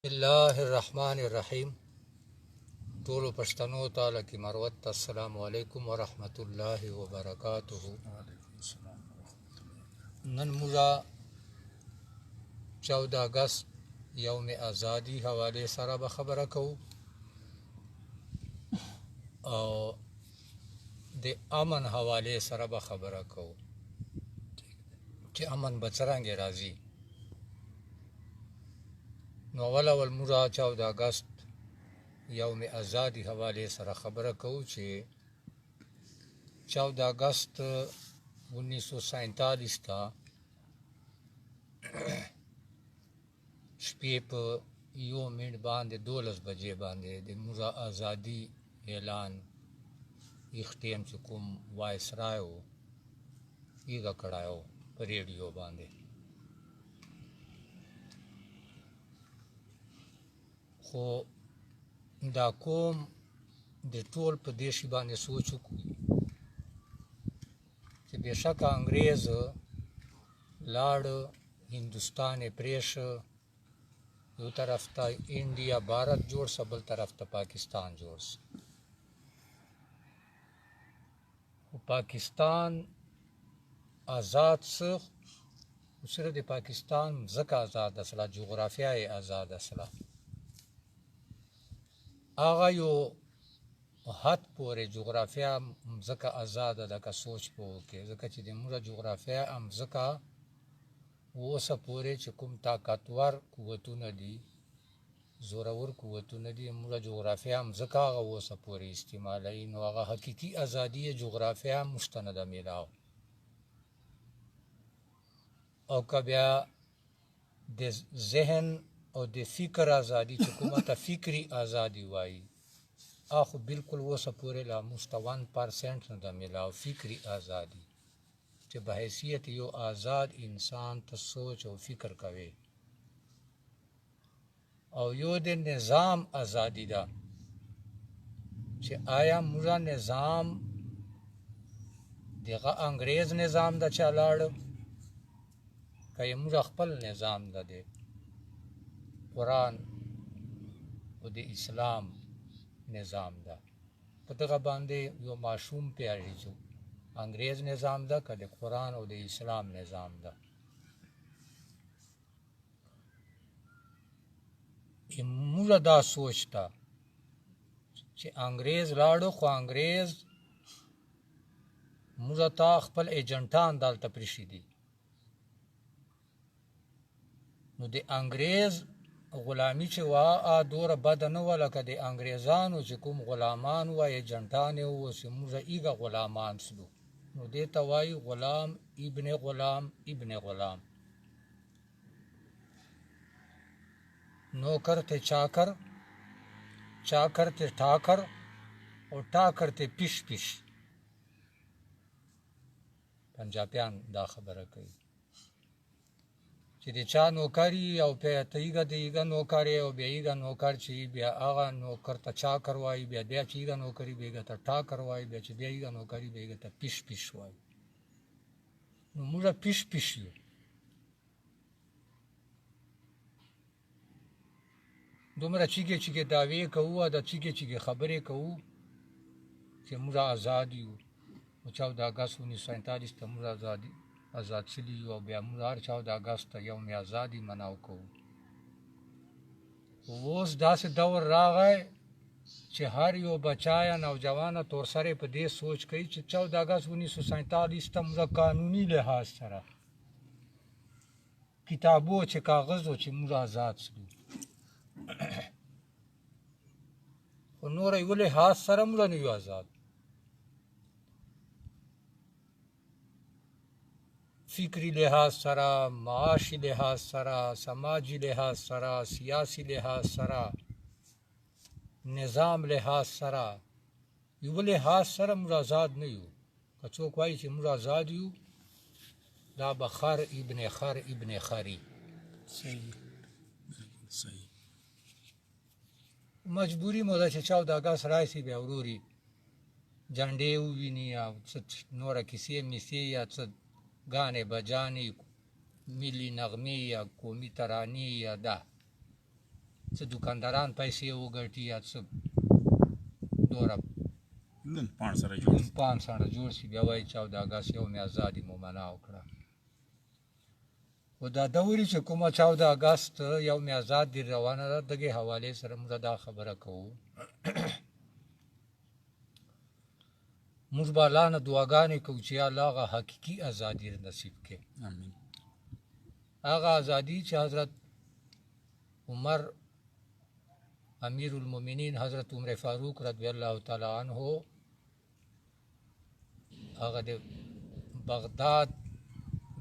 الله الرحمن الرحیم. ټولو پښتنو ته لکه مروت ته السلام علیکم ورحمت الله وبرکاته. نن موږ 14 اگست یوم ازادي حواله سره به خبره کوو او د امن حواله سره به خبره کوو چې امن به څرنګه راځي. نو اول اول موږ 14 اگست یوم ازادي حواله سره خبره کوو چې 14 اگست 1947 ته شپې په یو منټ باندې 12 بجې باندې د موږ ازادي اعلان یختیم چې کوم وایسرای و ایغه کړی و په ریډیو باندې. خو دا قوم د ټول په دې شي باندې سوچ وکړو چې بېشکه انګریز لاړ، هندوستان یې پرېښه، یو طرف ته انډیا بھارت جوړ سه، بل طرف ته پاکستان جوړ سه. خو پاکستان آزاد سه، خو صرف د پاکستان مځکه آزاده سله، جغرافیا یې آزاده سله. هغه یو حد پورې جغرافیا مځکه آزاده ده که سوچ په وکړې، ځکه چې د موږ جغرافیا مځکه اوسه پورې چې کوم طاقتور قوتونه دي، زورور قوتونه دي، موږ جغرافیا مځکه هغه اوسه پورې استعمالوي. نو هغه حقیقي ازادي جغرافیا موږ ته نه ده میلاو. او که بیا د ذهن او د فکر ازادي چې کومه ته فکري ازادي وایي، هغه خو بالکل اوسه پورې لا موږ ته 1% نه ده میلاو. فکري ازادي چې به حیثیت یو آزاد انسان ته سوچ او فکر کوي، او یو د نظام ازادي ده چې آیا موږ نظام دغه انګریز نظام ده چې لاړ، که یې موږ خپل نظام ده د قرآن او د اسلام نظام ده. په دغه باندې یو ماشوم پیاږي چې انګریز نظام ده که د قرآن او د اسلام نظام ده. موږ دا سوچ ته چې انګریز لاړو، خو انګریز موږ ته خپل ایجنټان دلته پرېښي دي. نو د انګریز غلامی چې وه هغه دومره بده نه وه لکه د انګریزانو چې کوم غلامان وه، ایجنټان یې وو چې موږ ایګه غلامان سلو. نو دې ته وایي غلام ابن غلام ابن غلام. نوکر ته چاکر، چاکر ته ټاکر، او ټاکر ته پیش پیش. پنجابیان دا خبره کوي چې د چا نوکري او بیا ته ایګه د ایګه نوکر او بیا ایګه نوکر چې بیا هغه نوکر ته چاکر وایي، بیا بیا چې ایګه نوکري بیا ایګه ته ټاکر وایي، بیا چې بیا ایګه نوکري بیا ایګه ته پیش پیش وایي. نو موږ پیش پیش یو. دومره چیګې چیګې دعوې کوو، دا چیګې چیګې خبرې کوو چې موږ آزاد یو. نو 14 اګست 1947 ته موږ آزاد سوي یو، او بیا موږ هر 14 اګست ته یوم ازادي مناو کوو. اوس داسې دور راغی چې هر یو بچا یا نوجوانه تورسرې په دې سوچ کوي چې 14 اګست 1947 ته موږ قانوني لحاظ سره کتابو چې کاغذو چې موږ آزاد سلو، خو نور یو لحاظ سره موږ نه یو آزاد. فکری لحاظ سره، معاشي لحاظ سره، سماجي لحاظ سره، سیاسي لحاظ سره، نظام لحاظ سره، یو لحاظ سره موږ آزاد نه یو. که څوک وایي چې موږ آزاد یو، دا به خر ابن خر ابن خري. صحیح، بالکل صحیح. مجبوري مو ده چې 14 اګست راشي بیا وروري جنډې وویني او څه نوره کیسې میسې یا څه ګانې بجانې، ملي نغمې یا قومي ترانې یا دا څه دکانداران پیسې وګټي یا څه دوره لون پاڼ سره جوړ لون پاڼ سره جوړ شي، بیا وایي 14 اګست یوم ازادي مو منع وکړه. خو دا دوري چې کومه 14 اګست یوم ازادي روانه ده، دغې حوالې سره موږ دا خبره کوو. موږ به الله نه دعاګانې کوو چې الله هغه حقیقي ازادي نصیب کړي. آمین. هغه ازادي چې حضرت عمر امیر المؤمنین حضرت عمر فاروق رضی الله تعالی عنه هغه د بغداد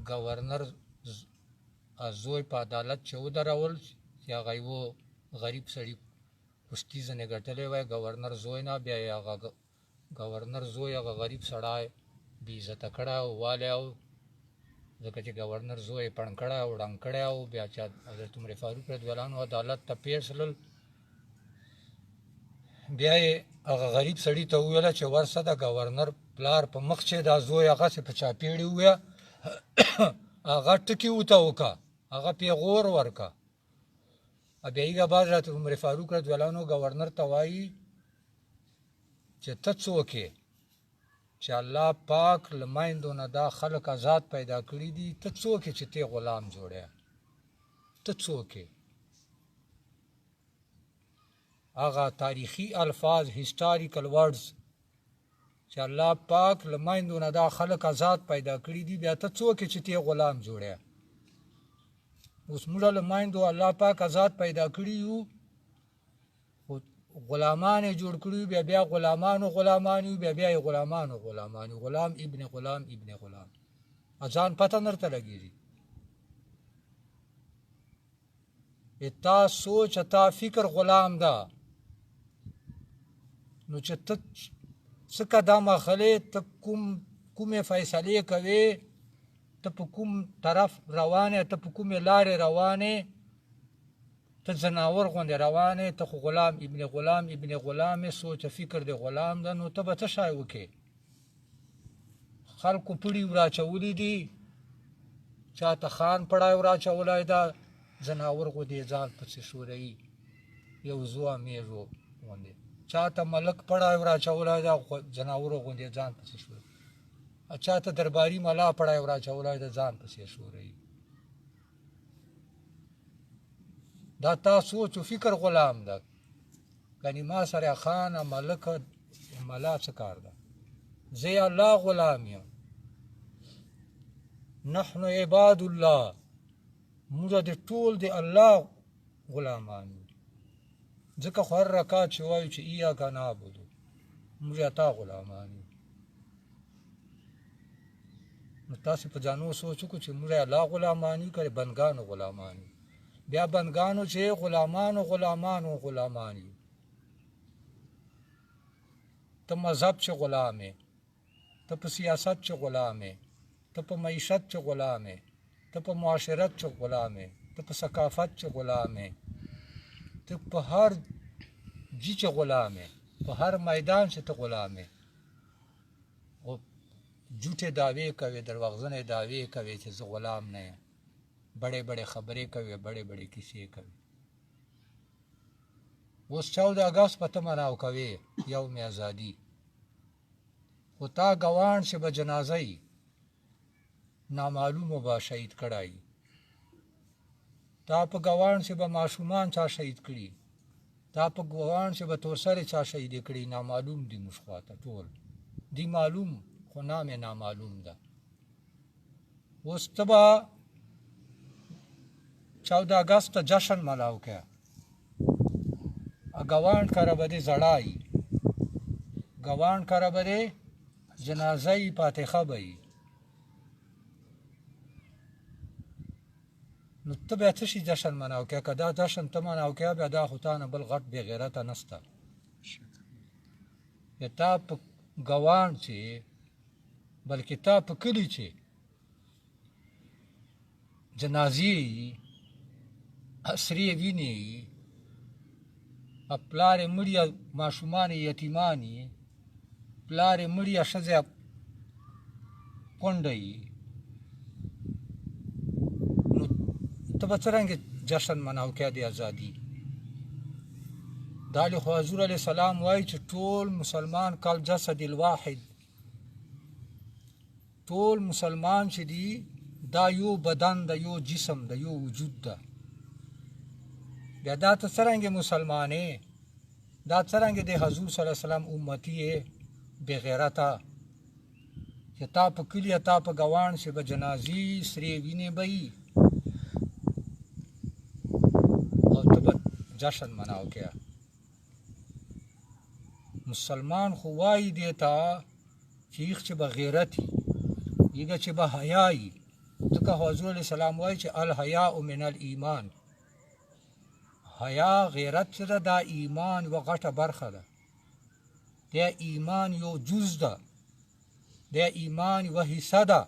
گورنر زوی په عدالت چې ودرول، چې هغه یو غریب سړي کشتي ځنې ګټلی وای گورنر زوی نه، بیا یې هغه گورنر زوی هغه غریب سړی بې عزته کړی او والی او ځکه چې گورنر زوی یې پڼ کړی او ړنګ کړی او بیا چې حضرت عمر فاروق رضی الله عنه عدالت ته پېښ شول، بیا یې هغه غریب سړي ته وویله چې ورسه د گورنر پلار په مخ چې دا زوی هغسې په چاپېړې وویه، هغه ټکي ورته وکړه، هغه پیغور ورکړه. بیا یې بعد حضرت عمر فاروق رضی الله عنه گورنر ته وایي چې ته څوک یې چې الله پاک له میندو نه دا خلک آزاد پیدا کړي دي، ته څوک یې چې ته غلام جوړې؟ ته څوک یې؟ هغه تاریخي الفاظ، هیسټاریکل ورډز، چې الله پاک له میندو نه دا خلک آزاد پیدا کړي دي، بیا ته څوک یې چې ته غلام جوړې؟ اوس موږ له میندو الله پاک آزاد پیدا کړي یو، خو غلامان یې جوړ کړي، بیا بیا غلامانو غلامان یو، بیا بیا یې غلامانو غلامان یو، غلام ابن غلام ابن غلام، ځان پته نه درته لګېږي. تا سوچ تا فکر غلام ده، نو چې ته څه قدم اخلې، ته کومې فیصلې کوې، ته په کوم طرف روان یې، ته په کومې لارې روان یې، ته ځناور غوندې روان یې، ته خو غلام ابن غلام ابن غلام یې، سوچ فکر دې غلام ده، نو ته به څه شی وکې؟ خلکو پړي وراچولي دي، چاته خان پړی وراچولی ده، ځناور غوندې ځان پسې ښوروي، یو زوه میږو غوندې، چاته ملک پړی وراچولی ده، ځناورو غوندې ځان پسې ښوروي، چاته درباري ملا پړی وراچولی ده، ځان پسې ښوروي. دا تا سوچ و فکر غلام ده، یعنی ما سره خان ملک ملا څه کار ده؟ زه یې الله غلام یم، نحن عباد الله، موږ د ټول د الله غلامان یو. ځکه خو هر رکعت چې وایو چې ایاک نعبدو، موږ یې تا غلامان یو. نو تاسې په ځانو سوچ وکړو چې موږ یې الله غلامان یو که د بندګانو غلامان یو؟ بیا بندګانو چې غلامانو غلامانو غلامان یو. ته مذهب چې غلام یې، ته په سیاست چې غلام یې، ته په معیشت چې غلام یې، ته په معاشرت چې غلام یې، ته په ثقافت چې غلام یې، ته په هر جي چې غلام یې، په هر میدان چې ته غلام یې. او جوټې دعوې کوې، درواغجنې دعوې کوې چې زه غلام نه یم، بړې بړې خبرې کوې، بړې بړې کیسې کوې. اوس 14 اګست په ته مناو کوې یوم ازادي، خو تا ګوان چې به جنازه یي نامعلومو به شهید کړی، تا په ګوان چې به ماشومان چا شهید کړي، تا په ګوان چې به تورسرې چا شهیدې کړي، نامعلوم دي موږ خواته ټول دي معلوم، خو نام یې نامعلوم ده. اوس ته به 14 اګست ته جشن ملاو کړه، ګوان کره به دې زړا یي، ګوان کره به دې جنازه یي، فاتحه به یي. نو ته بیا څه شي جشن مناو کړه؟ که دا جشن ته مناو کړه، بیا دا خو تا نه بل غټ بې غیرته نسته. بیا تا په ګوان چې، بلکې تا په کلي چې جنازې یي، سرې وینې یي، پلار یې مړي، ماشومان یې یتیمان یي، پلار یې مړي، ښځه یې کونډه یي، نو ته به څرنګه جشن مناو کړې د ازادي؟ دا له خو حضور علیه السلام وایي چې ټول مسلمان کال جسد الواحد، ټول مسلمان چې دي دا یو بدن ده، یو جسم ده، یو وجود ده. بیا دا ته څرنګه مسلمانې، دا څرنګه د حضور صلی الله علیه وسلم امتي یې بې غیرته، چې تا په کلي تا په ګوان چې به جنازي سرې وینې به یي او ته به جشن مناو کیا. مسلمان خو وایي دې ته چې یخ چې به غیرت وي، یګه چې به حیا وي، ځکه حضور علیه السلام وایي چې الحیاء من الایمان. حیا غیرت چې ده دا ایمان یوه غټه برخه ده، دا ایمان یو جز ده، دا ایمان یوه حصه ده.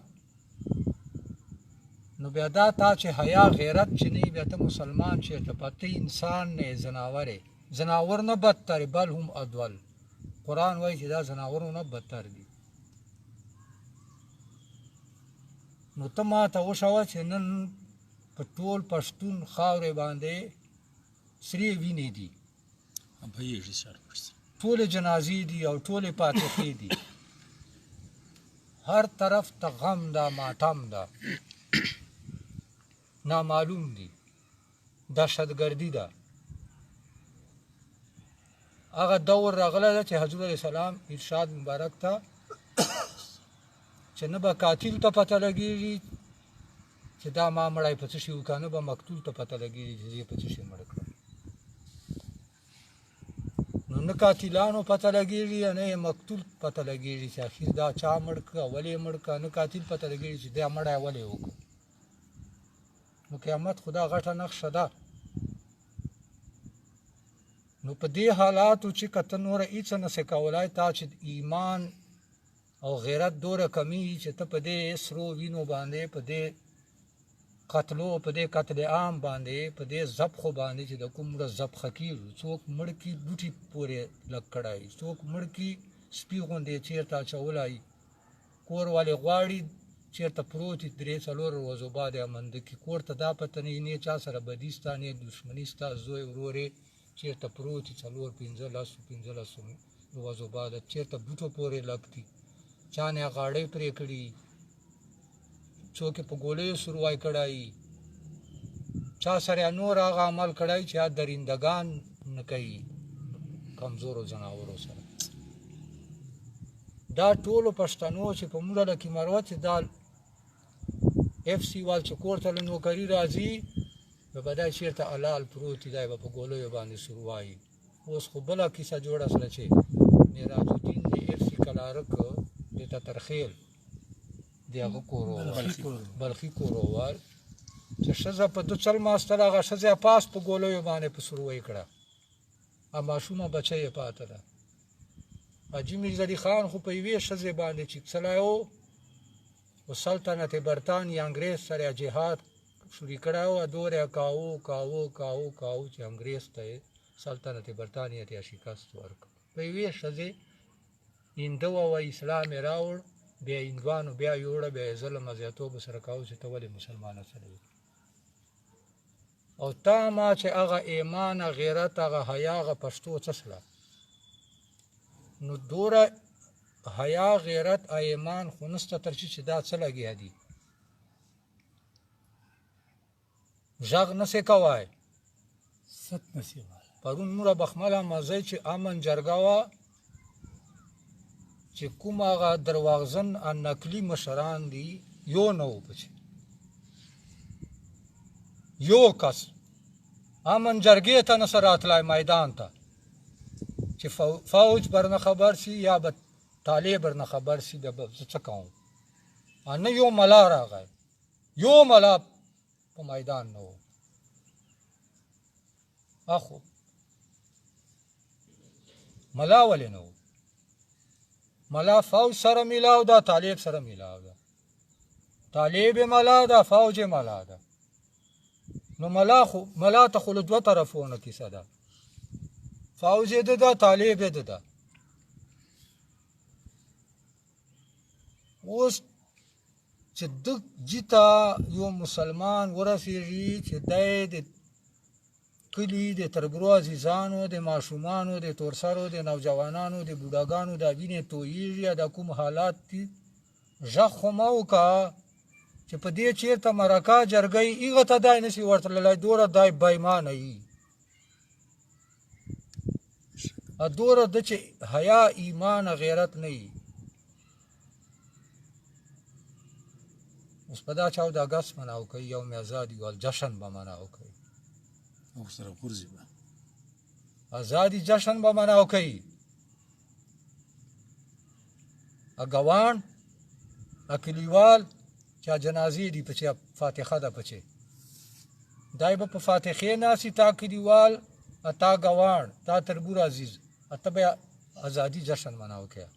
نو بیا دا تا چې حیا غیرت چې نه وي، بیا ته مسلمان چېرته په ته انسان نه یې، ځناور یې، ځناور نه بدتر بل هم ادول. قرآن وایي چې دا ځناورو نه بدتر دي. نو ته ما ته وښوه چې نن په ټول پښتون خاورې باندې سرې وینې دي، بهیږي سر پرسه، ټولې جنازې دي او ټولې فاتحې دي، هر طرف ته غم ده، ماتم ده، نامعلوم دي، دهشتګردي ده. هغه دور راغلی ده چې حضور علیه السلام ارشاد مبارک ته چې نه به قاتل ته پته لګېږي چې دا ما مړی په څه شي وکړه، نه به مقتول ته پته لګېږي چې زه یې په څه شي مړ کړم. نو نه قاتلانو پته لګېږي نه یې مقتول پته لګېږي چې اخر دا چا مړ کړه، ولې یې مړ کړه، نه قاتل پته لګېږي چې دا مړی ولې وکړ. نو قیامت خو دا غټه نقشه ده. نو په دې حالاتو چې که ته نوره هېڅ نه سې کولای، تا چې ایمان او غیرت دوره کمی چې ته په دې سرو وینو باندې، په دې قتلو، په دې قتل عام باندې، په دې ذبحو باندې چې د کوم مړه ذبحه کېږي، څوک مړ کي بوټي پورې لګ کړی، څوک مړ کي سپي غوندې چېرته اچولی، کور والې غواړي چېرته پروت وي درې څلور ورځو بعد یې منده کي، کور ته دا پته نه وي، نه چا سره بدي سته، نه دښمني سته، زوی ورور یې چېرته پروت وي څلور پنځه لسو پنځلسو ورځو بعد چېرته بوټو پورې لګ دي، چا نه غاړۍ پرې کړي، څوک یې په ګولیو سروای کړی، چا سره نور هغه عمل کړی چې درندګان نه کوي کمزورو ځناورو سره. دا ټولو پښتنو چې په موږ لکه مروت چې دا اف سي وال چې کور ته له نوکري راځي نو به دا چېرته حلال پروت دی، دا به په ګولیو باندې سروایي. اوس خو بله کیسه جوړه سوه چې معراج الدین د اف سي کلارک د تترخیل د هغه کورو بلخي کوروال چې ښځه په ده چل ماستله، هغه ښځه یې پاس په ګولیو باندې په سروی کړه، ماشومه بچه یې پاته ده. حاجي میرزعلي خان خو په یوې ښځې باندې چې څلی و، او سلطنت برتانیا انګرېز سره جهاد شروع کړی و، دوره یې کاوه کاوه کاوه کاوه چې انګرېز ته یې سلطنت برتانیا ته یې شکست ورکړ. په یوې ښځې هندو وه، اسلام یې راوړ، بیا هندوانو بیا یوړه، بیا یې ظلم زیاتوب سره کاوه چې ته ولې مسلمانه سره یې. او تا ما چې هغه ایمان، غیرت، هغه حیا، هغه پښتو څه سوله؟ نو دوره حیا، غیرت، ایمان خو نسته تر چې دا څه لګیا دي، غږ نه سې کوای، ست نه سې وای. پرون موږ بخمله مزه چې امن جرګه وه، چې کوم هغه درواغزن نقلي مشران دي یو نه و پکې، یو کس امن جرګې ته نه سره راتلی میدان ته چې فوج بر نه خبر سي یا به طالب بر نه خبر سي، بیا به زه څه کوم. نه یو ملا راغی، یو ملا په میدان نه و. اخو ملا ولې نه و؟ ملا فوج سره ملاو ده، طالب سره ملاو ده، طالب ملا ده، فوج ملا ده. نو ملا خو ملا ته خو له دوه طرفو نه کیسه ده، فوج یې ده، طالب یې ده. اوس چې د جیتا یو مسلمان ورسېږي چې دی د کلي د تربرو عزیزانو، د ماشومانو، د تورسرو، د نوجوانانو، د بوډاګانو دا وینې تویږي، دا کوم حالات دي، غږ خو مه وکړه چې په دې چېرته مرکه جرګه یې هغه ته دی نه شي ورتللی، دوره دی بېمانه یي، دوره د چې حیا ایمان غیرت نه یي. اوس په دا 14 اګست مناو کوي، یوم ازادي وال جشن به مناو کوي، او سره غورځي به ازادي جشن به مناو کوي. ګوان کلیوال چا جنازې دي پچې فاتحه ده پچې، دای به په فاتحې ناسي، تا کلیوال، تا ګوان، تا تربور عزیز، ته به ازادي جشن مناو کوي.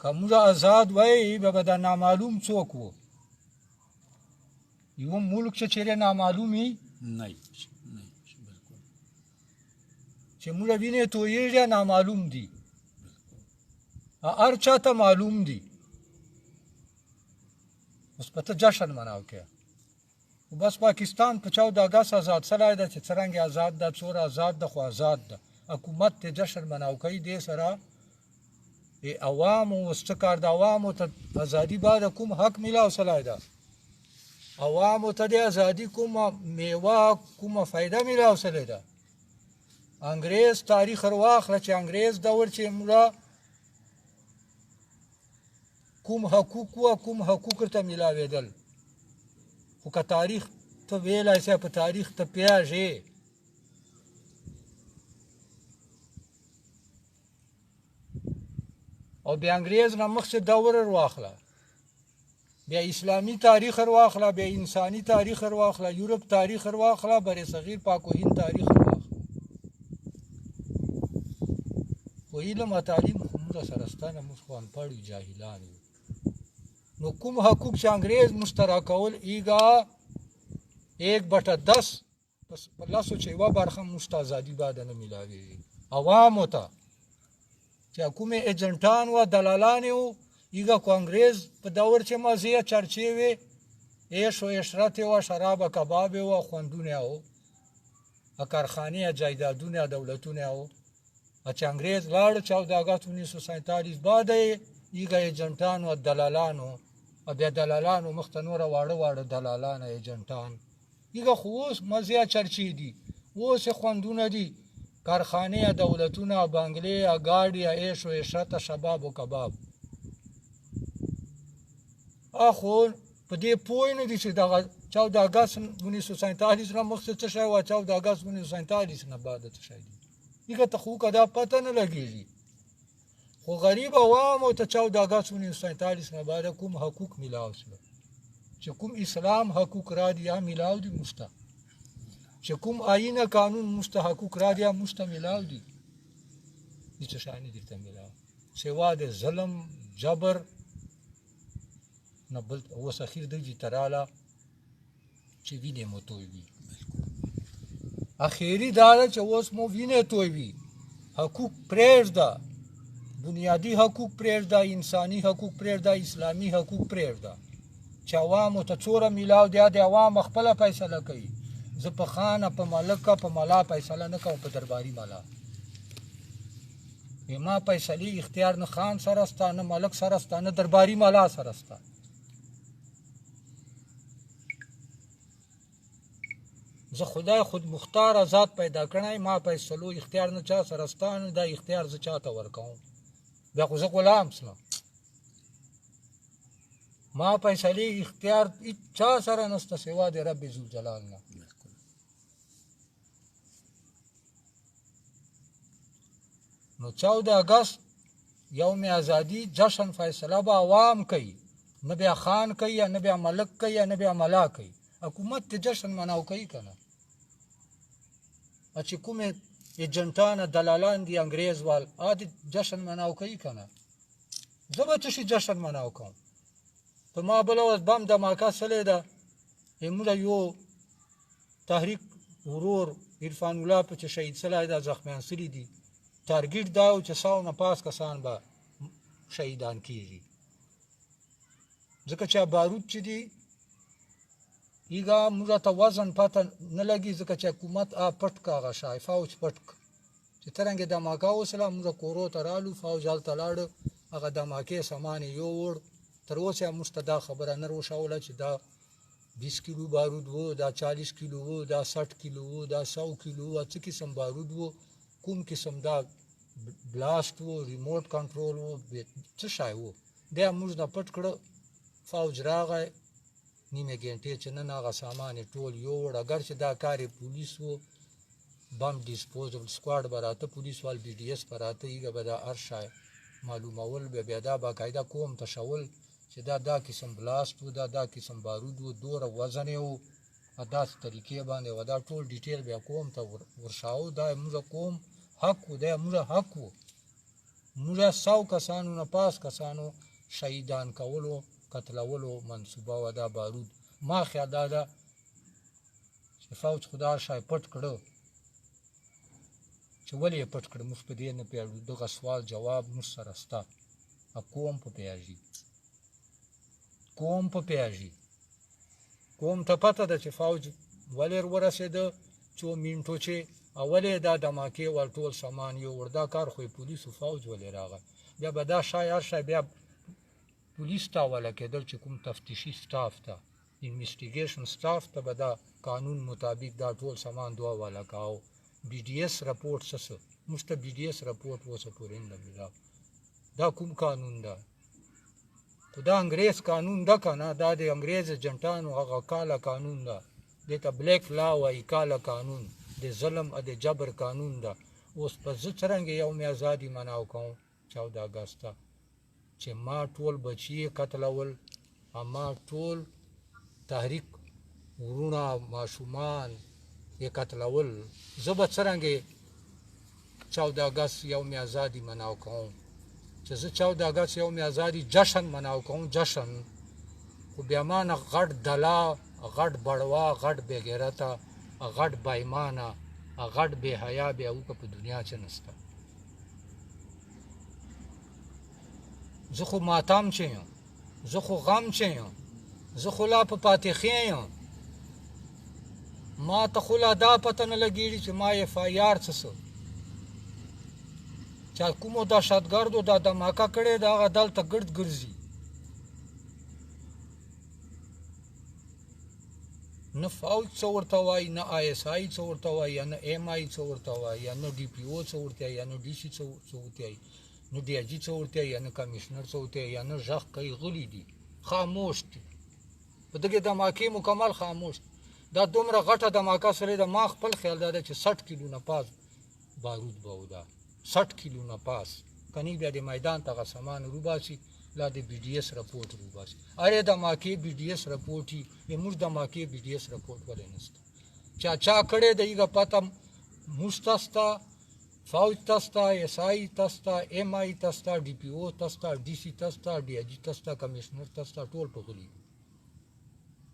که موږ ازاد وای به دا نامعلوم څوک وو؟ یو ملک چې چیرې نامعلومي نه نه بالکل چې موږ وینې تویږي نامعلوم دي، هر چا ته معلوم دي. اوس په ته جشن مناو کې بس پاکستان په 14 اګست ازاد سلی ده چې څرنګه ازاد ده، څوره ازاد ده، خو ازاد ده. حکومت ته جشن مناو کوي، دې سره عوامو اوس څه کار د عوامو ته ازادي بعد کوم حق میلاو سلی ده؟ عوامو ته د ازادي کومه میوه کومه فایده میلاو سلی ده؟ انګرېز تاریخ ورواخله چې انګرېز دور چې موږ کوم حقوق وه کوم حقوق ورته میلاوېدل، خو که تاریخ ته ویلی سې په تاریخ ته پیاژې او بیا انګرېز نه مخکې دور ورواخله، بیا اسلامي تاریخ ورواخله، بیا انساني تاریخ ورواخله، یورپ تاریخ ورواخله، بر صغیر پاک و هند تاریخ ورواخله. خو علم او تعلیم خو موږ سره سته نه، موږ خو انپړ یو، جاهلان یو. نو کوم حقوق چې انګرېز موږ ته راکول، ایګا 1/10 په لسو چې یوه برخه موږ ته ازادي بعد نه میلاویږي. عوامو ته چې کومې ایجنټان وه دلالان یې وو، ایګه کو انګرېز په دور چې مزې چرچې وې، عیش و عشرت یې وه، شراب کباب یې وه، خوندونه یې وو، کارخانې جایدادونه دولتونه یې وو. چې انګرېز لاړ 14 اګست 1947 بعد یې ایګه ایجنټان وه دلالانو، بیا دلالانو مخته نوره واړه واړه دلالان ایجنټان. ایګه خو اوس مزې چرچې دي، اوس یې خوندونه دي، کارخانې دولتونه بنګلې ګاډي عیش و عشرت شباب و کباب. خو په دې پوه نه دي چې دغه 14 اګست 1947 نه مخکې څه شی وه، 14 اګست 1947 نه بعد څه شی دي. هغه ته خو که دا پته نه لګېږي. خو غریب عوامو ته 14 اګست 1947 نه بعد کوم حقوق میلاو شول، چې کوم اسلام حقوق را دي یا میلاو دي موږ ته، چې کوم آئین قانون موږ ته حقوق را دي یا موږ ته میلاو دي، هېڅ شی نه دي ورته میلاو، سوا د ظلم جبر نه بل. اوس اخیر دغې ته راله چې وینې مو تویوي. اخیري دا ده چې اوس مو وینې تویوي. حقوق پرېږده، بنیادي حقوق پرېږده، انساني حقوق پرېږده، اسلامي حقوق پرېږده، چې عوامو ته څوره میلاو دی، د عوام خپله فیصله کوي. زه په خان په ملکه په ملا فیصله نه کوم، په درباري ملا. ما فیصلې اختیار نه خان سره سته، نه ملک سره سته، نه درباري ملا سره سته. زه خدای خود مختار آزاد پیدا کړی، ما فیصلو اختیار نه چا سره سته، نه دا اختیار زه چا ته ورکوم، بیا خو زه غلام سم. ما فیصلې اختیار چا سره نسته سوا د رب ذوالجلال نه. نو 14 اګست یوم ازادي جشن فیصله به عوام کوي، نه بیا خان کوي، نه بیا ملک کوي، نه بیا ملا کوي. حکومت ته جشن مناو کوي که نه؟ چې کوم ایجنټان دلالان دي انګرېز وال، دې جشن مناو کوي که نه؟ زه به څه شي جشن مناو کوم؟ په ما بله ورځ بم دماکه سلې ده، موږ یو تحریک ورور عرفان الله په چې شهید سلی ده، زخمیان سلي دي، ټارګټ دا و چې 100 نه پاس کسان به شهیدان کیږي، ځکه چې بارود چې دي ایګا موږ ته وزن پته نه لګي، ځکه چې حکومت آ پټ کا، هغه شای فوج پټ ک چې څرنګه دماکه وسله، موږ کورو ته رالو، فوج هلته لاړ، هغه دماکې سامان یې یووړ. تر اوسه موږ ته دا خبره نه روښوله چې دا 20 کیلو بارود وو، دا 40 کیلو وو، دا 60 کیلو وو، دا 100 کیلو وو، څه قسم بارود وو، کوم قسم دا بلاست وو، ریموټ کنټرول وو، څه شی وو، دا موږ نه پټ کړه. فوج راغی نیمه ګنټې چې نن هغه سامان یې ټول یووړ. اګر چې دا کار یې پولیس وو، بم ډیسپوزل سکواډ به راته، پولیس وال بي ډي اس به راته، هیګه به دا هر شی معلومول، بیا بیا دا باقاعده کوم ته شول چې دا دا قسم بلاست وو، دا دا قسم بارود وو، دوره وزن یې وو، داسې طریقې باندې و، دا ټول ډیټیل بیا کوم ته ورشاو. دا موږ کوم حق وو، دا موږ حق وو. موږ 100 کسانو نه پاس کسانو شهیدان کولو قتلولو منصوبه وه. دا بارود ما خیال دا ده چې فوج خدا شای پټ کړو، چې ولې یې پټ کړو موږ په دې نه پوهېږو. دغه سوال جواب موږ سره سته، قوم په پوهېږي، قوم په پوهېږي، قوم ته پته ده چې فوج ولې ورسېده څو منټو چې ولې دا دماکې ور ټول سامان یووړ. دا کار خو یې پولیسو فوج ولې راغی. بیا به دا شای هر شی بیا پولیس ته حواله کېدل چې کوم تفتیشي سټاف ته، انویسټیګیشن سټاف ته به دا قانون مطابق دا ټول سامان دوه حواله کاو. بي ډي اس رپورټ څه څه موږ ته بي ډي اس رپورټ اوسه پورې نه ملاو. دا کوم قانون ده؟ خو دا انګرېز قانون ده که نه، دا د انګرېز ایجنټانو هغه کاله قانون ده، دې ته بلیک لا وایي، کاله قانون د ظلم او د جبر قانون ده. اوس په زه څرنګه یوم ازادي مناو کوم 14 اګسته چې ما ټول بچي یې قتلول، ما ټول تحریک وروڼه ماشومان یې قتلول، زه به څرنګه 14 اګست یوم ازادي مناو کوم؟ چې زه 14 اګست یوم ازادي جشن مناو کوم، جشن خو بیا ما نه غټ دلا، غټ بړوا، غټ بېغیرته، غټ بېایمانه، غټ بې حیا بیا وکړه په دنیا چې نشته. زه خو ماتم چې یم، زه خو غم چې یم، زه خو لا په پاتېخې یم، ما ته خو لا دا پته نه لګېږي چې ما اف آی آر څه څه چا کومو دهشتګردو دا دماکه کړې ده، هغه دلته ګرد ګرځي. نه فوج څه ورته وایي، نه آی اس آی څه ورته وایي، نه ایم آی څه ورته وایي، نه ډي پي او څه ورته وایي، نه ډي سي څه ورته وایي، نه ډي آی جي څه ورته وایي، نه کمشنر څه ورته وایي، نه ږغ کوي، غلي دي، خاموش دي. په دغې دماکې مکمل خاموش دي. دا دومره غټه دماکه سره ده، ما خپل خیال دا ده چې 60 کیلو نه پاس بارود به و، دا 60 کیلو نه پاس کني بیا د میدان ته هغه سامان روباسي، لا د بي ډي اس رپورټ روباسي. ارې دماکې بي ډي اس رپورټ یې، موږ دماکې بي ډي اس رپورټ ولې نشته؟ چا چا کړی د هغه پته موږ ته شته، فوج ته شته، اس آی ته شته، ایم آی ته شته، ډي پي او ته شته، ډي سي ته شته، ډي آی جي ته شته، کمشنر ته شته، ټول په غلي دي.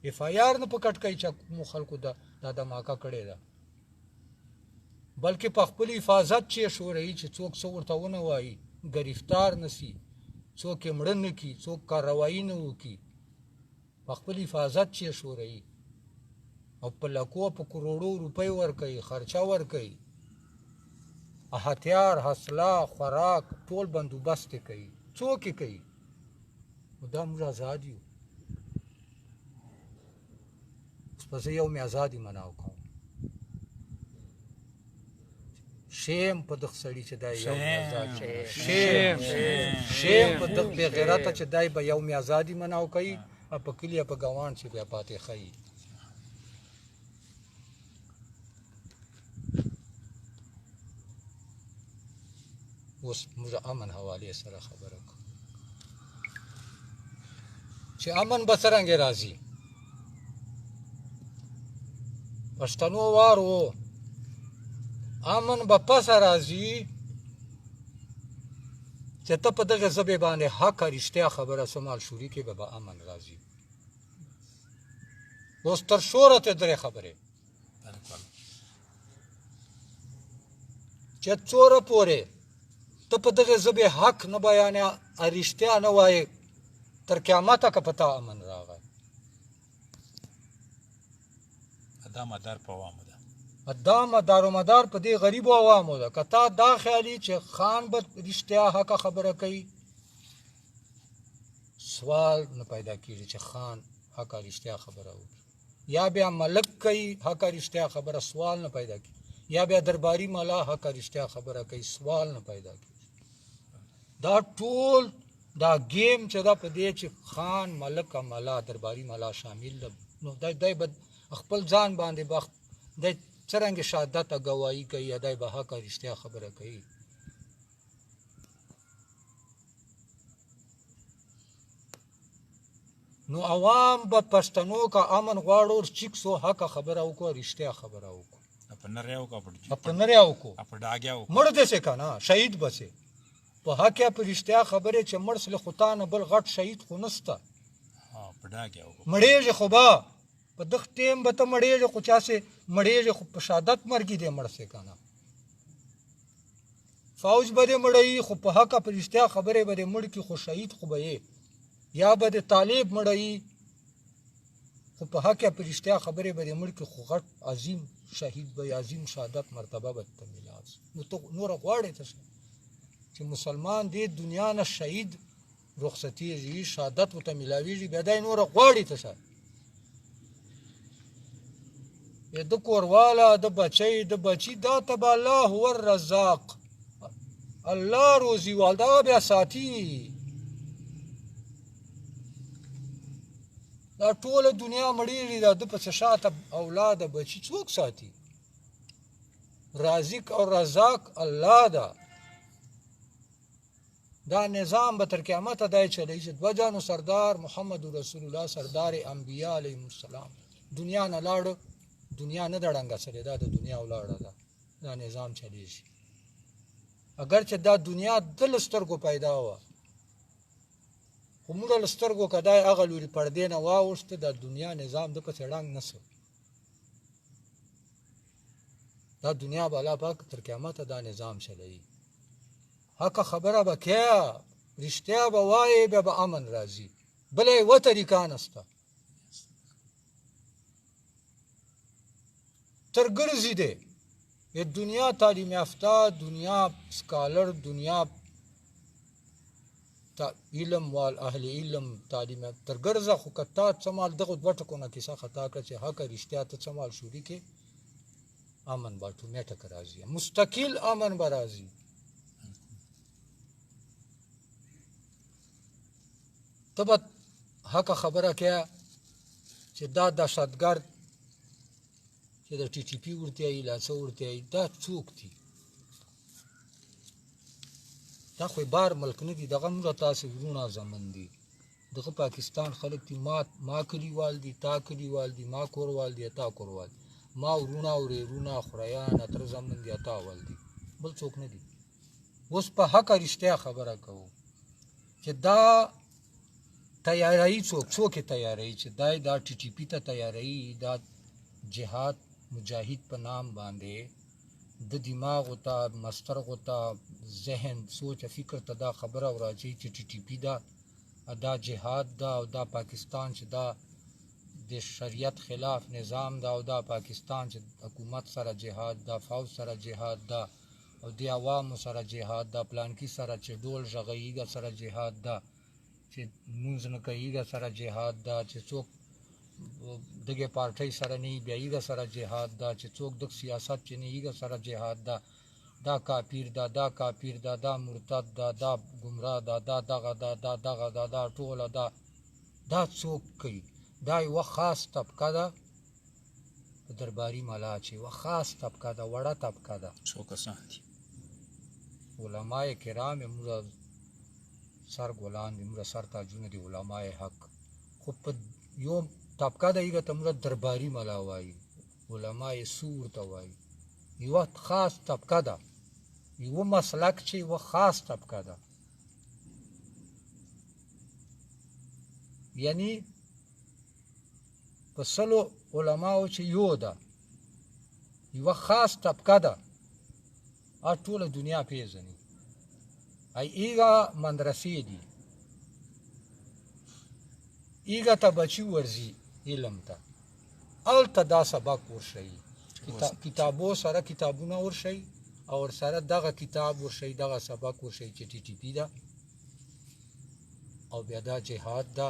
اف آی آر نه په کټ کوي چې کومو خلکو دا دماکه کړې ده، بلکې په خپل حفاظت چې شوروي چې څوک څه ورته ونه وایي، ګرفتار نه سي، څوک یې مړه نه کړي، څوک کارروایي نه وکړي، په خپل حفاظت چې شوروي او په لکو په کروړو روپۍ ورکوي، خرچه ورکوي، هتیار، حسله، خوراک ټول بندوبست یې کوي. څوک یې کوي؟ نو دا موږ ازاد یو. اوس به زه یوم ازادي مناو کوم. شیم په دغه سړي چې دی یوم ازادي، شیم شیم په دغه بې غیرته چې دی به یوم ازادي مناو کوي، په کلي په ګاونډ چې بیا پاتې ښیي. اوس موږ امن حوالې سره خبره کوو چې امن به څرنګه راځي. پښتنو وار وو امن به پسه راځي چې ته په دغه ژبې باندې حق رښتیا خبره سمال شوري کې به امن راځي. اوس تر شوره ته درې خبرې چې څوره پورې ته په دغه ژبې حق نه بیانې رښتیا نه وایې، تر قیامته که په تا امن راغی. دا مدار په عوامو ده. دا مدار و مدار په دې غریبو عوامو ده. که تا دا خیالي چې خان به رښتیا حقه خبره کوي، سوال نه پیدا کیږي چې خان حقه رښتیا خبره وکړي، یا بیا ملک کوي حقه رښتیا خبره، سوال نه پیدا کیږي، یا بیا درباري ملا حقه رښتیا خبره کوي، سوال نه پیدا کیږي. دا ټول دا گیم چې دا په دې چې خان ملک ملا درباري ملا شامل ده، نو دی به خپل ځان باندې به دی څرنګه شهادت ګواهي کوي، یا دی به حقه رښتیا خبره کوي. نو عوام به پښتنو که امن غواړو، چیک سو حقه خبره وکړو، رښتیا خبره وکړو، په نریا وکړو، په نریا وکړو، په ډاګیا وکړو، مړ دې سې که نه شهید به سې. په حق یا په رښتیا خبرې چې مړ سلې خو تا نه بل غټ شهید خو نسته. په ډاګیا وکړو، مړېږي خو به په دغه ټیم به ته مړېږې، خو چا سې مړېږي خو په شهادت مرګي دې مړ سې که نه. فوج به دې مړوي خو په حقه په رښتیا خبرې به دې مړ کړي، خو شهید خو به یې، یا به دې طالب مړوي خو په حق یا په رښتیا خبرې به دې مړ کړي، خو غټ عظیم شهید به یې، عظیم شهادت مرتبه به ته میلاو سي. نو ته نوره غواړې څه چې مسلمان دې دنیا نه شهید رخصتېږي، شهادت ورته میلاویږي، بیا دی نوره غواړي څه شی؟ د کورواله د بچی د بچی دا ته به الله هو الرزاق، الله روزي وال دا بیا ساتي. دا ټوله دنیا مړېږي، دا د پسې شاته اولاد بچی څوک ساتي؟ رازق او رزاق الله ده. دا نظام به تر قیامته دی چلوي چې دوه جانو سردار محمد رسول الله سردار انبیا علیهم السلام دنیا نه لاړ، دنیا نه ده ړنګه سوې، دا د دنیا ولاړه ده، دا نظام چلیږي. اګر چې دا دنیا د له سترګو پیدا وه، خو موږ له سترګو که دا هغه لوري پردې نه واوښته، دا دنیا نظام د پسې ړنګ نه سو. دا دنیا به الله پاک تر قیامته دا نظام چلوي. حقه خبره به کیا، رښتیا به وایې، بیا به امن راځي، بله یوه طریقه نسته. تر ګرځي دی دنیا تعلیم یافته، دنیا سکالر، دنیا علم وال اهل علم تعلیم تر ګرځه. خو که تا څه مال دغو دوه ټکو نه کیسه خطا کړه چې حق رښتیا ته څه مال شروع کې، امن به اتوماتیک راځي، مستقل امن به راځي. ته به حق خبره کیا چې دا دهشتګرد چې د ټي ټي پي ورته یي لا څه ورته یي، دا څوک دي؟ دا خو بار ملک نه دي، دغه موږ تاسې وروڼه زمن دي، دغه پاکستان خلک دي، ما کلیوال دي، تا کلیوال دي، ما کوروال دي، تا کوروال دي، ما وروڼه ورېرونه خریان اتره زمن دي، تا وال دي، بل څوک نه دي. اوس په حقه رښتیا خبره کوو چې دا تیارایي څوک، څوک یې تیاروي چې دا ټي ټي پي ته تیاروي، دا جهاد مجاهد په نام باندې د دماغو ته مسترغو ته ذهن سوچ فکر ته دا خبره وراچوي چې ټي ټي پي ده، دا جهاد ده، او دا پاکستان چې دا د شریعت خلاف نظام ده، او دا پاکستان چې حکومت سره جهاد ده، فوج سره جهاد ده، او د عوامو سره جهاد ده، پلانکي سره چې ډول ږغوي هغه سره جهاد ده، چې لمونځ نه کوي هغه سره جهاد ده، چې څوک دغه پارټۍ سره نه بیا هغه سره جهاد ده، چې څوک دغه سیاست چې نه هغه سره جهاد ده، دا کافر ده، دا کافر ده، دا مرتد ده، دا ګمراه ده، دا دغه ده، دا دغه ده، دا ټوله ده، دا څوک کوي؟ دا یوه خاص طبقه ده په درباري ملا چې یوه خاص طبقه ده، وړه طبقه ده، څو کسان دي؟ علماء کرام یې موږ سر ګلان دي، موږ سر تاجونه دي، علماء حق. خو په یو طبقه ده هغه ته موږ درباري ملا وایي، علماء سو ورته وایي، یوه خاص طبقه ده، یوه مسلک چې یوه خاص طبقه ده، یعنی په سلو علماو چې یو ده، یوه خاص طبقه ده، ټوله دنیا پیژني. ای ایغه مدرسې دي، ایغه ته بچي ورځي علم ته، هلته دا سبق ورښيي، کتابو سره کتابونه ورښيي او ورسره دغه کتاب ورښيي، دغه سبق ورښيي چې ټي ټي پي ده او بیا دا جهاد ده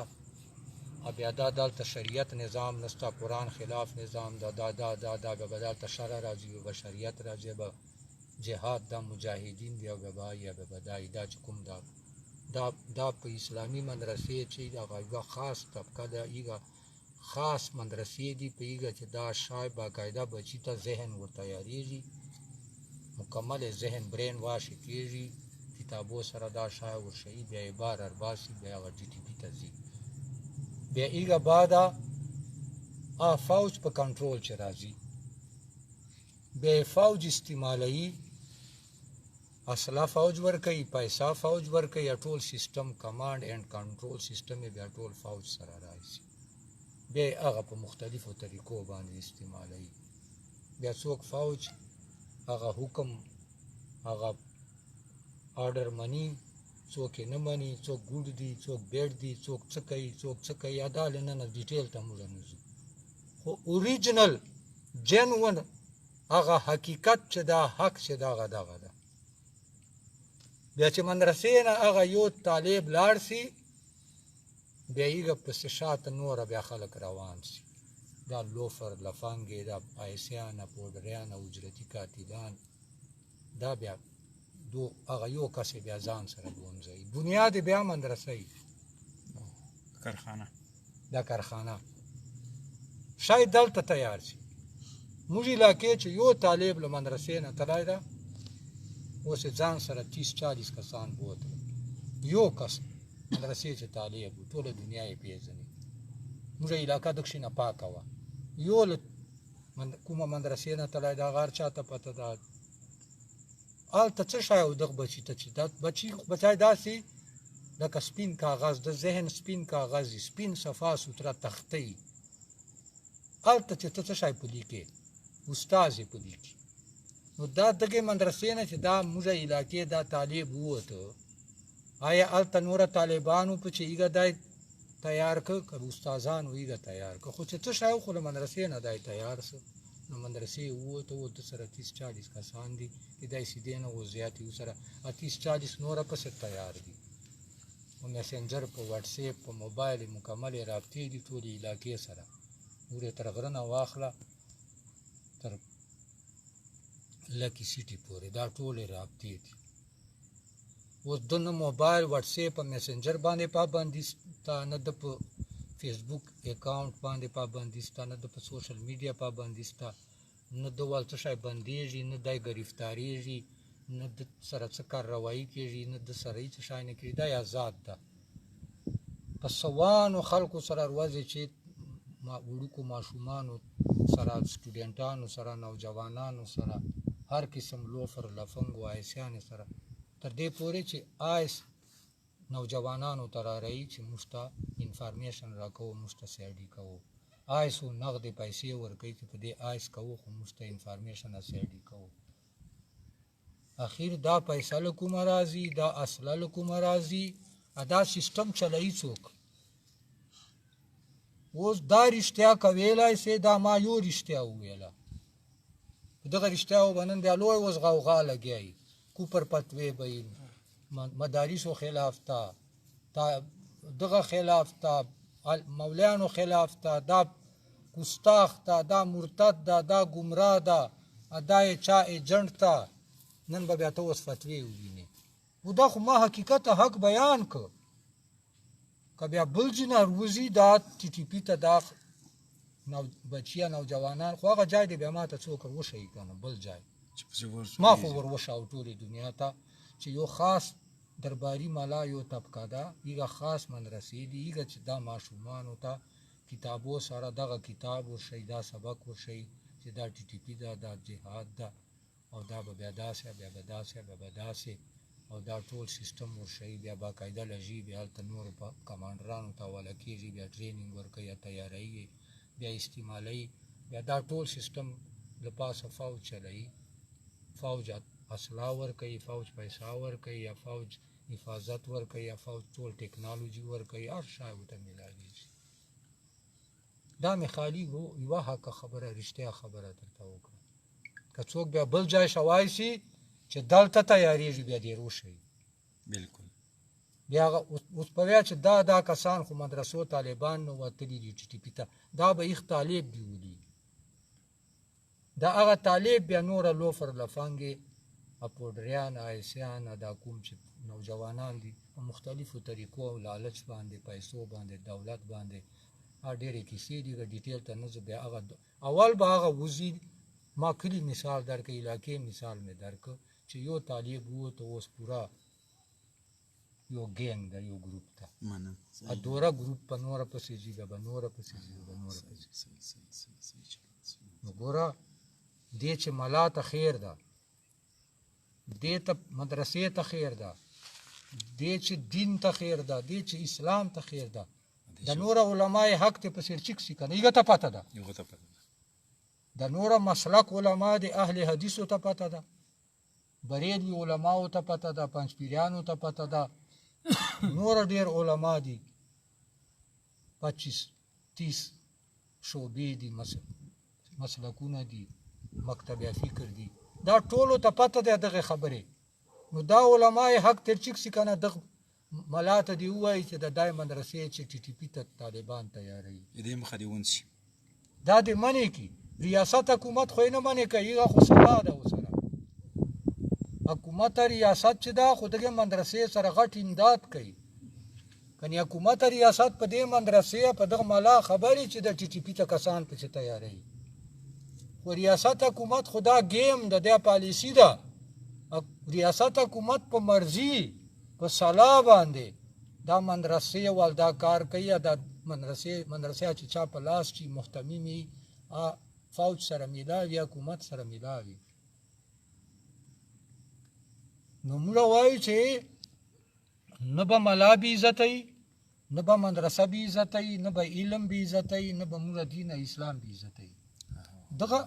او بیا دا دلته شریعت نظام نسته، قرآن خلاف نظام ده، دا دا دا دا بیا به دلته شرع راځي، بیا به شریعت راځي، به جهاد دا مجاهدین دی او بیا به یا بیا به دا دا چې کوم دا دا دا په اسلامي مدرسې چې دغه یوه خاص طبقه ده، هغه خاص مدرسې دي په هغه چې دا شای باقاعده بچي ته ذهن ورتیارېږي، مکمل ذهن برین واش کېږي، کتابو سره دا شای ورښيي، بیا یې بار ارباسي، بیا هغه ټي ټي پي ته ځي، بیا هغه بعده فوج په کنټرول چې راځي، بیا یې فوج استعمالوي، اسلحه فوج ورکوي، پیسه فوج ورکوي، ټول سیستم کمانډ اینډ کنټرول سیستم یې بیا ټول فوج سره راځي، بیا یې هغه په مختلفو طریقو باندې استعمالوي. بیا څوک فوج هغه حکم هغه آرډر مني، څوک یې نه مني، څوک ګوډ دي، څوک بیډ دي، څوک څه کوي، څوک څه کوي، دا له ننه ډیټیل ته موږ نه ځو، خو اوریجنل جنون هغه حقیقت چې دا حق چې دغه دغه ده. بیا چې مدرسې نه هغه یو طالب لاړ سي، بیا هغه پسې شاته نوره بیا خلک روان سي، دا لوفر لفنګې، دا ایسیان، پوډریان، اجرتي قاتلان، دا بیا دو هغه یو کس یې بیا ځان سره بونځوي. بنیاد یې بیا مدرسه وي، کارخانه، دا کارخانه شاید دلته تیار سي. موږ علاقې چې یو طالب له مدرسې نه تللی ده، اوس یې ځان سره 30-40 کسان بوتل، یو کس مدرسې چې طالب و، ټوله دنیا یې پېژني. موږ علاقه دکښې نه پاکه وه، یو له کومه مدرسې نه تللی ده، هغه هر چا ته پته ده. هلته څه شی و دغه بچي ته چې دا بچی داسې لکه سپین کاغذ، د ذهن سپین کاغذ وي، سپین صفا سوتره تخته وي. هلته چې ته څه شی په لیکې، استاد یې په لیکي. نو دا دغې مدرسې نه چې دا موږ علاقې دا طالب ووته، آیا هلته نوره طالبانو په چې هغه دی تیار که که استادانو هغه تیار که، خو چې څه شی و خو له مدرسې نه دی تیار سو. نو مدرسې ووته، ووته سره 30-40 کسان دي، کېدای سي دې نه اوس زیات وي، سره 30-40 نوره پسې تیار دي. په میسنجر، په واټساپ، په موبایل یې مکملې رابطې دي ټولې علاقې سره. ګورې تر غره نه واخله تر لکي سیټي پورې دا ټولې رابطې دي. اوس د نه موبایل، واټساپ، په میسنجر باندې پابندي سته، نه د په فیسبوک اکاونټ باندې پابندي سته، نه د په سوشل میډیا پابندي سته، نه د وال څه شی بندېږي، نه دی ګرفتارېږي، نه د سره څه کارروایي کېږي، نه د سره هېڅ شی نه کېږي. دی ازاد ده. په سوانو خلکو سره ورځې چې وړوکو ماشومانو سره، سټوډنټانو سره، نوجوانانو سره، هر قسم لوفر لفنګو آیسیانې سره، تر دې پورې چې آیس نوجوانانو ته رارایي چې موږ ته انفارمیشن راکوو، موږ ته سي آی ډي کوو، آیس و نغدې پیسې ورکوي چې په دې آیس کوو، خو موږ ته انفارمیشن سي آی ډي کوو. اخیر دا پیسه له کومه راځي، دا اصله له کومه راځي، دا سیستم چلوي څوک؟ اوس دا رښتیا که ویلای سي، دا ما یو رښتیا وویله، دغه رښتیا به نن بیا لوی اوس غوغا لګیا وي، کوپر پتوې به یې، مدارسو خلاف ته، تا دغه خلاف ته، مولیانو خلاف ته، دا ګستاخ ته، دا مرتد ده، دا ګمراه ده، دا یې چا ایجنټ ته. نن به بیا ته اوس فتوې ووینې. و دا خو ما حقیقت حق بیان که، که بیا بل ځای نه وروځي دا ټي ټي پي ته دا بچیان نوجوانان، خو هغه ځای دی بیا ما ته څوک وښیي که نه بل ځای ما خو ور وښاو ټولې دنیا ته چې یو خاص درباري ملا یو طبقه ده، هغه خاص مدرسې دي، هغه چې دا ماشومانو ته کتابو سره دغه کتاب ورښیي، دا سبق ورښیي چې دا ټي ټي پي ده، دا جهاد ده، او دا به بیا داسې، بیا به داسې، بیا به داسې، او دا ټول سیستم ورښیي. بیا باقاعده لږي، بیا هلته نورو په کمانډرانو ته حواله کېږي، بیا ټریننګ ورکوي، یا تیاروي، بیا استعمالوي، بیا دا ټول سیستم له پاسه فوج چلوي، فوج اسلحه ورکوي، فوج پیسه ورکوي، یا فوج حفاظت ورکوي، یا فوج ټول ټکنالوجي ورکوي، هر شی ورته میلاویږي. دا مې خالي یوه حقه خبره، رښتیا خبره درته وکړه. که څوک بیا بل ځای شوای سي چې دلته تیارېږي، بیا دې روشي. بالکل. بیا هغه اوس په ویا چې دا کسان خو مدرسو طالبان نه وتلي دي ټي ټي پي ته، دا به یخ طالب بیولي. دا هغه طالب بیا نوره لوفر لفنګې اپوډریان آیسیان دا کوم چې نوجوانان دي په مختلفو طریقو او لالچ باندې، پیسو باندې، دولت باندې، ډېرې کیسې دي، که ډیټیل ته نه ځو. بیا هغه اول به هغه وځي. ما کلي مثال درکړ، علاقې مثال مې درکړ چې یو طالب ووت، اوس پوره یو ګینګ ده، یو ګروپ ده. دوره ګروپ په نوره پسې ځي، بیا به نوره پسې ځي، به نوره پسې ځي. نو ګوره دې چې ملا ته خیر ده، دې ته مدرسې ته خیر ده، دې چې دین ته خیر ده، دې چې اسلام ته خیر ده. د نور علماء حق ته په سر چک سي کنه، یغه ته پته ده، یغه ته پته ده. د نور مسلک علما د اهل حدیثو ته پته ده، بریلوي علماو ته پته ده، پنځپیرانو ته پته ده، نور ډیر علما دي، 25 30 شعبې دي، مسلکونه دي، مکتب فکر دي، دا ټولو ته پته ده دغه خبرې. نو دا علماء حق تر چک سي کنه، دغه ملا ته دی ووایي چې د دای مدرسې چې ټي ټي پي ته طالبان تیاروي، دې مخه دې ونیسي، دا دې منې کړي. ریاست حکومت خو یې نه منې کوي، هغه خو سلا ده ورسره. حکومت ریاست چې دا خو دغې مدرسې سره غټ امداد کوي، کنې حکومت ریاست په دې مدرسې په دغه ملا خبرې چې د ټي ټي پي ته کسان پسې تیاروي. خو ریاست حکومت خو دا ګیم ده، دا پالیسي ده. ریاست حکومت په مرضي په سلا باندې دا مدرسې وال دا کار کوي. دا مدرسې چې چا په لاس چې مهتمم وي، فوج سره میلاوي، حکومت سره میلاوي. نو موږ وایو چې نه به ملا بې عزته وي، نه به مدرسه بې عزته وي، نه به علم بې عزته وي، نه به موږ دین اسلام بې عزته وي. دغه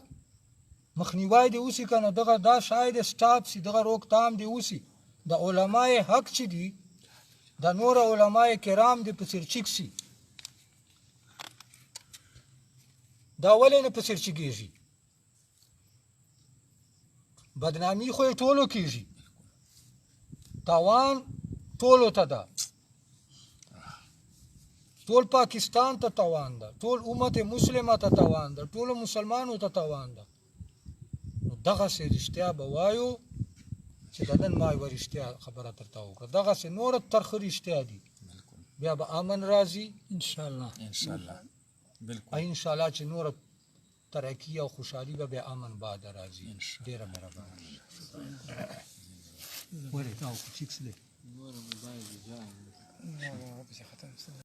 مخنیوی دې وسي که نه، دغه دا شاید سټاپ سي، دغه روکتام دې وسي. د علماء حق چې دي، د نور علماء کرام دې په سر چیک سي. دا ولې نه په سر چیکېږي؟ بدنامي خو یې ټولو کېږي، تاوان ټولو ته ده، ټول پاکستان ته تاوان ده، ټول امت مسلمه ته تاوان ده، ټولو مسلمانو ته تاوان ده. نو دغسې رښتیا به وایو چې د نن ما یوه رښتیا خبره درته وکړه، دغسې نوره ترخه رښتیا دي. بیا به امن راځي انشاءالله، انشاءالله، بالکل انشاءالله چې نوره ترقي او خوشحالي به بیا امن بعد راځي. ډېره مهرباني. ولې تا خو چیکس دی؟ نوره موبایل جان.